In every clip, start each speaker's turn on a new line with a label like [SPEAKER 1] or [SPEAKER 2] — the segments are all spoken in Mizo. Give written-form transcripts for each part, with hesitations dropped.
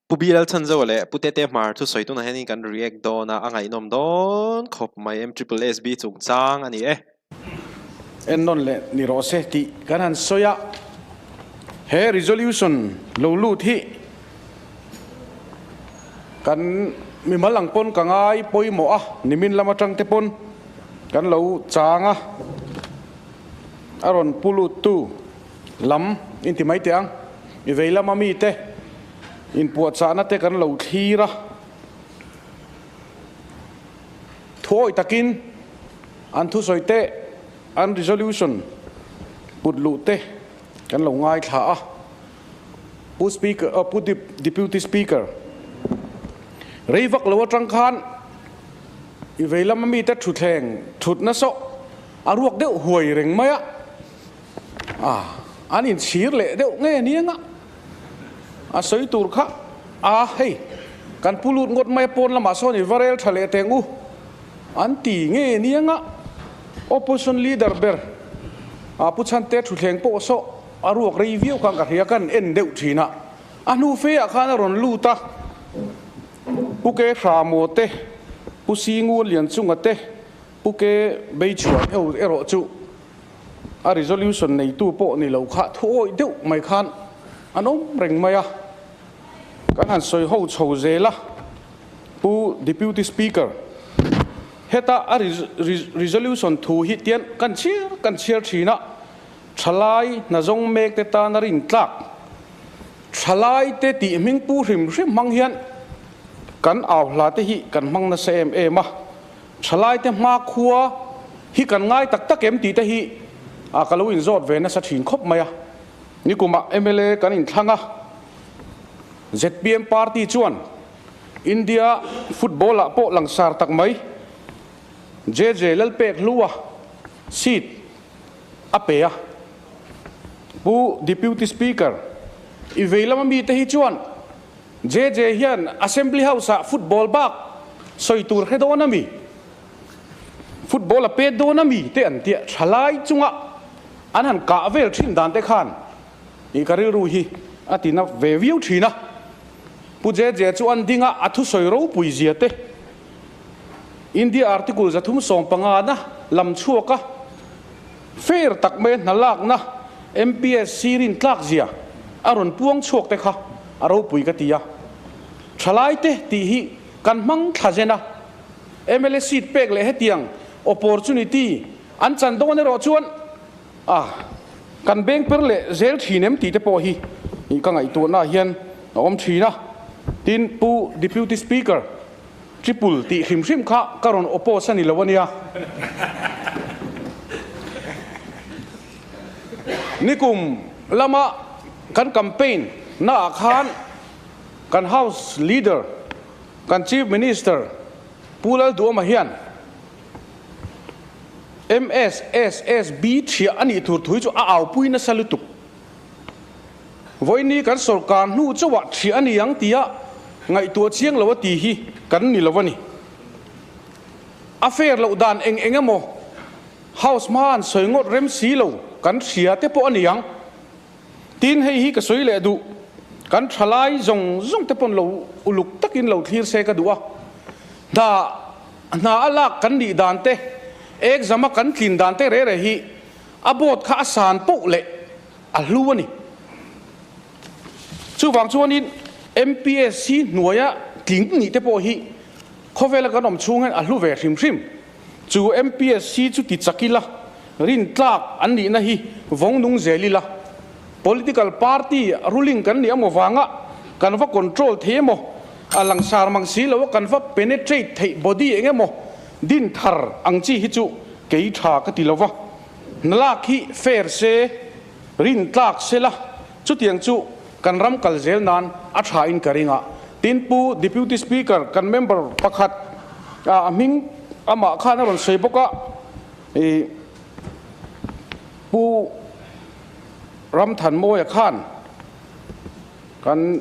[SPEAKER 1] Pu BL Chhanzoa leh Pu Tete Hmar thusawi tunah hianin kan react dawn a, a ngaihnawm dawn khawp mai MSSB chungchang a ni e.
[SPEAKER 2] Ennawn leh ni rawh se tih kan han sawi a, he resolution lo lut hi kan mimal ang pawn ka ngai pawimawh a, nimin lam atang te pawn kan lo chang a, a rawn pu luttu lam inti mai teh ang, i vei lama mite inpuahchahna te kan lo thlir a, thuawih takin an thusawi te, an resolution put luh te kan lo ngaithla a. Pu Speaker, Pu Deputy Speaker, rei vak lo atang khan i vei lama mite thutthleng thutna sawh a ruak deuh huai reng mai a. A, an inchhir leh deuh nge aniang a, a sawi tur kha a, hei, kan pu lut ngawt mai a pawn lamah sawn i va rel tha leh teng u, an ti nge aniang a, opposition leader ber a Pu Chhante Thuthleng pawh saw a ruak rei viau khan ka hria kan en deuh thin a, a hnu fe ah khan a rawn lut a, Pu Ke Hramaw te, Pu Singu Lianchunga te, Pu Ke Beichhuan ho erawh chu A resolution neitu pawh ni lo kha thu awih deuh mai khan an awm reng mai a, kan han sawi ho chho zel a, Pu Deputy Speaker, heta a resolution thu hi tian kan chhiar kan chhiar thin a, thalai hnazawng mek te tana rintlak, thalai te tih hming pu hrim hrim hmang hian kan au hla te hi kan hmang nasa em em a. Thalaite hmakhua hi kan ngai tak tak em tih te hi ka lo inzawt ve nasa thin khawp mai a. Nikumah mla kan inthlang a, zpm party chuan India football ah pawh langsar tak mai JJ Lalpek Hlua seat a pe a. Pu Deputy Speaker, i vei lama mite hi chuan JJ hian Assembly House ah football bak sawi tur hre dawn a mi? Football a pet dawn a mi? te an tia thalai chunga an han kah vel thin dan te khan i ka rilru hi a ti na ve viau thin a. Pu JJ chu an ding a, a thusawi ropui zia te India Article 315 na lam chhuak a, fair tak mai a hna lakna MPSC rin tlak zia a rawn puang chhuak te kha a ropui ka ti a. Thalai te tih hi kan hmang thla zen a, mla seat pek leh hetiang opportunity an chan dawn erawh chuan a kan beng per leh zel thin em tih te pawh hi ka ngaihtuahna ah hian a awm thin a. Tin, Pu Deputy Speaker, Triple tih hrim hrim kha ka rawn oppose a ni lo a nia. Nikum lama kan campaign naah khan kan House Leader, kan Chief Minister Pu Lalduhoma hian MSSSB thiah a nih tur thu hi chu a aupui nasa lutuk. Vawiini kan sawrkar hnu chauhah thiah a ni ang tia ngaihtuah chiang lo a ti hi kan ni lo a ni. A fair loh dan eng eng emaw House hma an sawi ngawt rem si lo kan hria te pawh a ni ang. Tin hei hi ka sawi leh duh, kan thalai zawng zawng te pawn lo uluk takin lo thlir se ka duh a. Hna hna a lak kan nih dan te, exam a kan tlin dan te re re hi a board kha a san poh leh a hlu a ni. Chuvang chuanin MPSC hnuaia tling nih te pawh hi khawvela kan awm chhung hian a hlu ve hrim hrim. Chu MPSC chu ti chak ila, rin tlak an nihna hi vawng nung zel ila, political party ruling kan nih emaw vanga kan va control thei emaw, a langsar mang si lo a kan va penetrate theih body eng emaw din thar ang chi hi chu kei tha ka ti lo va. Hnalak hi fair se, rin tlak se la, chutiang chu kan ram kal zel nan a tha in ka ring a. Tin, Pu Deputy Speaker, kan member pakhat a hming amah khan a rawn sawi bawk a, i Pu Ramthanmawia khan kan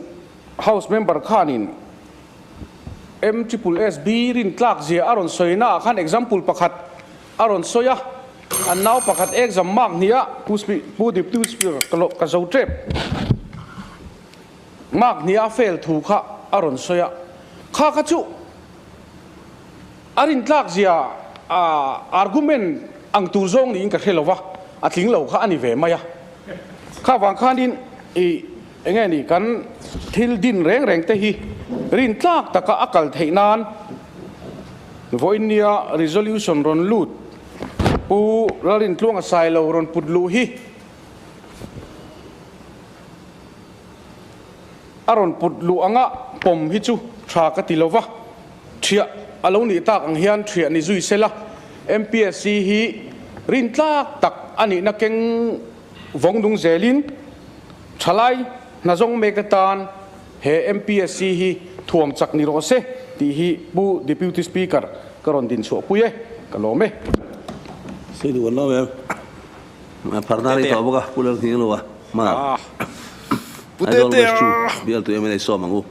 [SPEAKER 2] House member khanin MSSSB rin tlak zia a rawn sawi naah khan example pakhat A rawn sawi a, an nau pakhat exam mark hnih a, Pu Pu Deputy Speaker ka lo ka zo tep. Mark hnih a fail thu kha a rawn sawi a, kha kha chu a rintlak zia argument ang tur zawng niin ka hre lo va, a tling lo kha a ni ve mai a. Kha vang khanin i enge ni kan thil din reng reng te hi rintlak taka a kal theih nan vawiin nia resolution rawn lut Pu Lalrintluanga Sailo rawn put luh hi a rawn put luh anga pawm hi chu tha ka ti lo va, thiah a lo nih tak ang hian thiah ni zui sela, MPSC hi rintlak tak a nihna keng vawng nung zelin thalai hnazawng mek atan he MPSC hi thuam chak ni rawh se tih hi Pu Deputy Speaker ka rawn din chhuah pui e, ka lawm e.
[SPEAKER 3] Sei duh an lo em? Pharna rei tawh bawk a, Pu Lalhning lo a hmanah Aizawl West chu bialtu mla sawm ang u.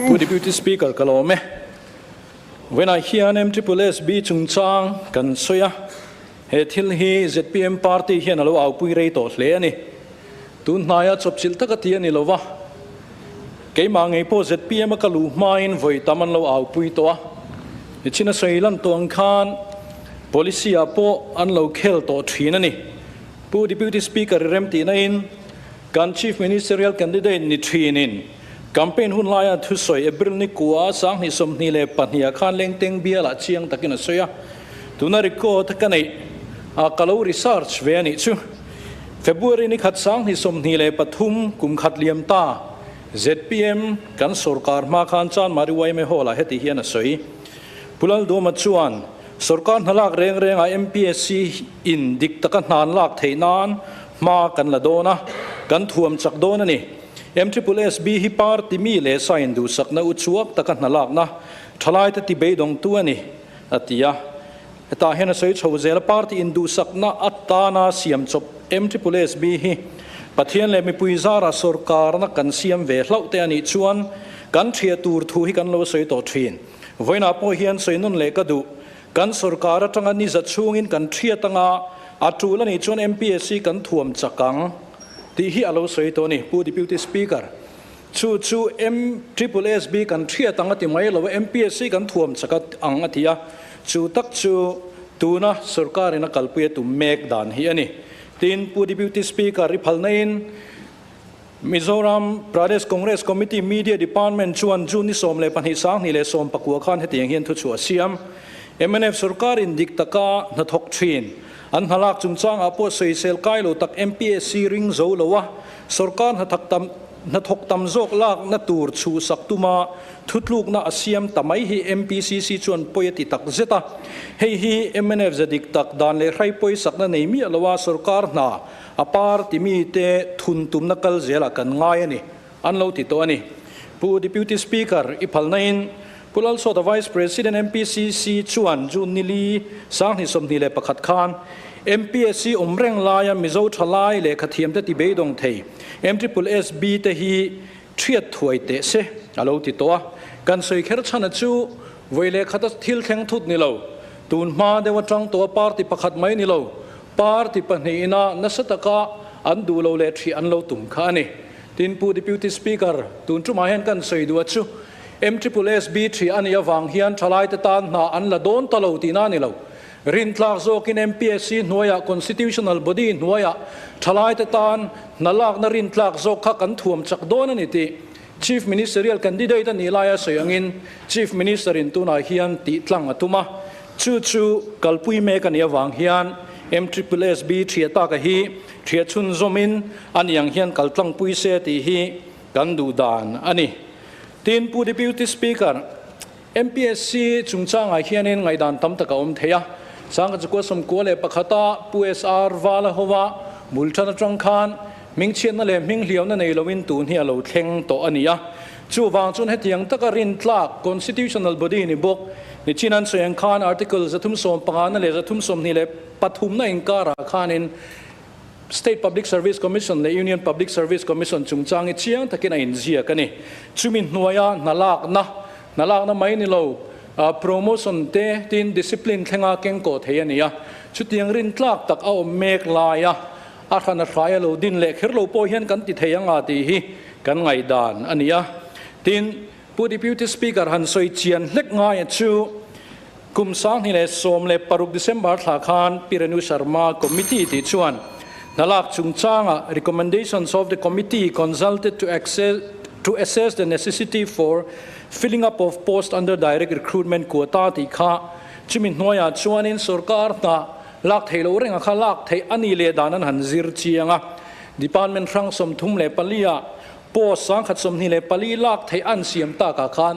[SPEAKER 4] Pu Deputy Speaker ka lawm e. Vawiinah hian MSSB chungchang kan sawi a, he thil hi zpm party hian a lo aupui rei tawh hle a ni. Tun hnaia chawpchilh taka ti a ni lo va, keimah ngei pawh zpm a ka luh hmain vawi tam an lo aupui tawh a. Nichina sawi lan tawh ang khan policy ah pawh an lo khel tawh thin a ni. Pu Deputy Speaker i rem tihna in kan Chief Ministerial Candidate ni thinin campaign hun laia thusawi April ni kua 2022 ah khan Lengteng bialah chiang takin a sawi a. Tuna record ka neih a ka lo research ve a nih chu. February ni khat 2023 kum khat liam ta zpm kan sorkar hma khan Chanmari yma Hall ah heti hian a sawi. Pu Lalduama chuan sorkar hna lak reng reng ah MPSC in dik taka hnan lak theih nan hma kan la dawn a, kan thuam chak dawn a ni. MSSB hi party mi leh sa induhsakna u chhuak taka hna lakna thalai te ti beidawngtu a ni, a ti a. Hetah hian a sawi chho zel a, party induhsakna atana siam chawp MSSB hi Pathian leh mipui zara sorkarna kan siam ve hlauh te a nih chuan kan thiah tur thu hi kan lo sawi tawh thin. Vawiinah pawh hian sawi nawn leh ka duh. Kan sorkar atanga ni za chhungin kan thiat anga a tul a nih chuan MPSC kan thuam chak ang tih hi a lo sawi tawh a ni, Pu Deputy Speaker. Chu chu MSSB kan thiat ang a ti mai lo a, MPSC kan thuam chak ang a ti a, chu tak chu tuna sorkarin a kalpui a tum mek dan hi a ni. Tin, Pu Deputy Speaker i phalna in Mizoram Pradesh Congress Committee Media Department chuan June ni 12 2019 khan hetiang hian thuchhuah a siam. Mnf sorkarin dik taka hnathawk thin an hnalak chungchangah pawh sawisel kai lo tak MPSC ring zo lo a, sorkar hnathak tam hnathawk tam zawk lakna tur chhuhsak tuma thutlukna a siam ta mai hi MPCC chuan pawi a ti tak zet a. Hei hi mnf ze dik tak dan leh hrai pawisakna nei miah lo a sorkar hna a party mite thun tumna kal zelah kan ngai a ni, an lo ti tawh a ni. Pu Deputy Speaker i phalna in Pu Lalsawta Vice President MPCC chuan June ni li 2021 khan MPSC awm reng laia Mizo thalai lehkha thiamte ti beidawng thei MSSB te hi thiat thuai teh se a lo ti tawh a. Kan sawi kher chhan chu vawi lehkhat a thil thleng thut ni lo, tun hma deuh atang tawh a party pakhat mai ni lo, party pahnih ina nasa taka an duh lo leh thi an lo tum kha a ni. Tin Pu Deputy Speaker, tun tumah hian kan sawi duh a chu MSSB thi ani awang hian thalai te tan hna an la dawn ta lo tihna ni lo. Rintlak zawkin MPSC hnuaia constitutional body hnuaia thalai te tan hna lakna rintlak zawk kha kan thuam chak dawn ani ti Chief Ministerial candidate ani laia sawi angin Chief Minister in tunah hian tih tlang a tum a. Chu chu kalpui mek ani awang hian MSSB thia taka hi thia chhun zawmin ani ang hian kaltlang pui se tih hi kan duh dan ani. Tin Pu Deputy Speaker, MPSC chungchangah hianin ngaidan tam taka awm thei a. Sangka chukua sawmkua leh pakhata Pu SR Vala howa multhan atang khan mingchhiatna leh hminghliauna nei loin tun hi a lo thleng tawh ani a. Chu wang chun hetiang taka rin tlak constitutional body ni bawk ni chinan sawi ang khan article 315 na leh 323 na inkara khanin State Public Service Commission leh Union Public Service Commission chungchang i chiang takin a inziak ani. Chumi hnuaia hnalakna mai ni lo promotion te tin discipline thlenga keng ko thei ani a. Chutiang rin tlak tak a awm mek laia a hran a hrai a lo din leh kher lo pawh hian kan ti thei anga tih hi kan ngai dan ani a. Tin, Pu Deputy Speaker han sawi chian hlek ngaia chu kum 2016 December thla khan Pi Renu Sharma Committee tih chuan hnalak chungchanga recommendations of the committee consulted to access to assess the necessity for filling up of post under direct recruitment quota tih kha chumi hnuaiah chuanin sorkar hna lak theih loh renga kha lak theih a nih leh dan an han zir chiang a. Department hrang 34 ah Post 1024 lak theih an siam takah khan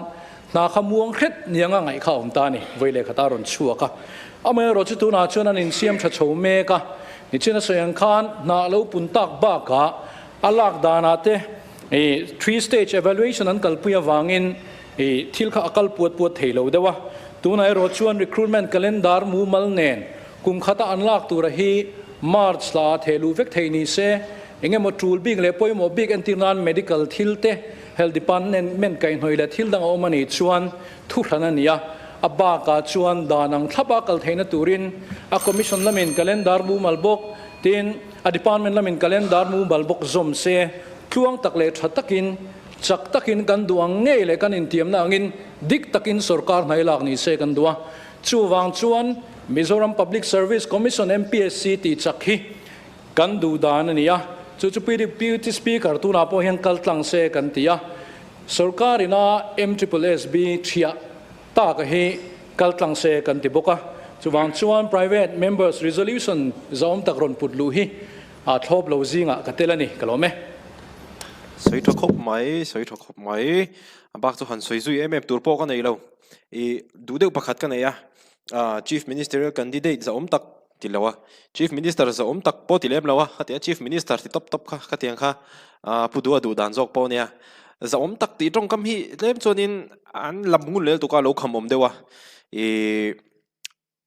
[SPEAKER 4] hna kha muang hret nianga ngaih kha a awm ta a ni, vawi leh khat a rawn chhuak a. Amaherawh chu tunah chuan an insiam tha chho mek a, nichin a sawi ang khan hna a lo pun tak bakah a lak danah te three stage evaluation an kalpui avangin thil kha a kal puat puat thei lo deuh a. Tunah erawh chuan recruitment calendar mumal nen kum khata an lak tura hi March thla ah thehluh vek theih ni se, Engemaw tul bik leh pawimawh bik entir nan medical thil te, health department kaihhnawih leh thil dang a awm a nih chuan thu hran a ni a, a bakah chuan dan ang thlapa kal theihna turin a commission lamin calendar mumal bawk tin a department lamin calendar mumal bawk zawm se, tluang tak leh tha takin, chak takin kan duh ang ngei leh kan intiamna angin dik takin sorkar hnai lak ni se kan duh a. Chuvang chuan Mizoram Public Service Commission, MPSC, tih chak hi Kan duh dan a ni a, chu chu Deputy Speaker tunah pawh hian kal tlang se kan ti a, sorkar ina MSSSB thiah tak a hi kal tlang se kan ti bawk a, chuvang chuan Private Members Resolution zahawm tak rawn put luh hi a thlawp lo zingah ka tel a ni, ka lawm e.
[SPEAKER 1] Sawi tha khawp mai, sawi tha khawp mai. A bak chu han sawi zui em em tur pawh ka nei lo. I duh deuh pakhat ka nei a, Chief Ministerial Candidate zahawm tak Ti lo a, Chief Minister zawhawm tak pawh ti lem lo a, khatia Chief Minister ti tawp tawp kha khatiang kha Pu Dua duh dan zawk pawh a nia. Zawhawm tak tih tawngkam hi tlem chuanin an lam ngun lel tuk a, lo kham awm deuh a. Ih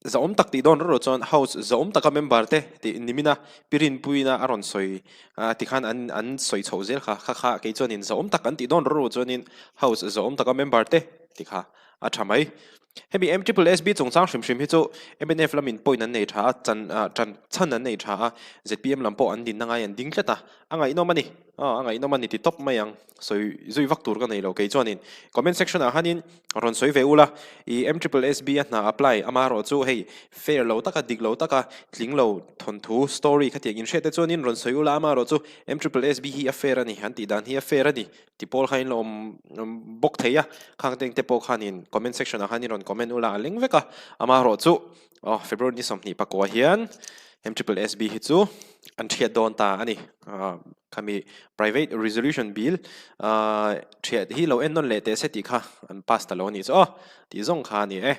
[SPEAKER 1] zawhawm tak tih dawn rawh chuan House zawhawm taka member te tih nimina Pi Rinpuiina a rawn sawi tikhan an an sawi chhoh zel kha, kha kha kei chuanin zawhawm tak an tih dawn rawh chuanin House zawhawm taka member te ti kha a tha mai. Hemi MSSB chungchang hrim hrim hi chu mnf lamin point an nei tha a, chan tan chhan an nei tha a, zpm lam pawh an dinna ngai an ding tlat a, a ngaihnawm a ni, aw a ngaihnawm a ni ti tawp mai ang, sawi zui vak tur ka nei lo kei chuanin comment section ah hianin rawn sawi ve ula, i MSSB a hna apply amaherawh chu hei fair lo taka dik lo taka tling lo thawnthu story khatiang inhriat te chuanin rawn sawi ula amaherawh chu MSSB hi a fair a ni an tih dan hi a fair a ni. Ti pawl kha in lo awm bawk thei a, khang teng te pawh khanin comment section ah khan in rawn comment ula a leng vek a, amaherawh chu aw February ni 29 hian MSSB hi chu an thiat dawn ta a ni, khami private resolution bill thiat hi lo en nawn leh teh se tih kha an pass ta lo a nih chu aw tih zawng kha a ni e.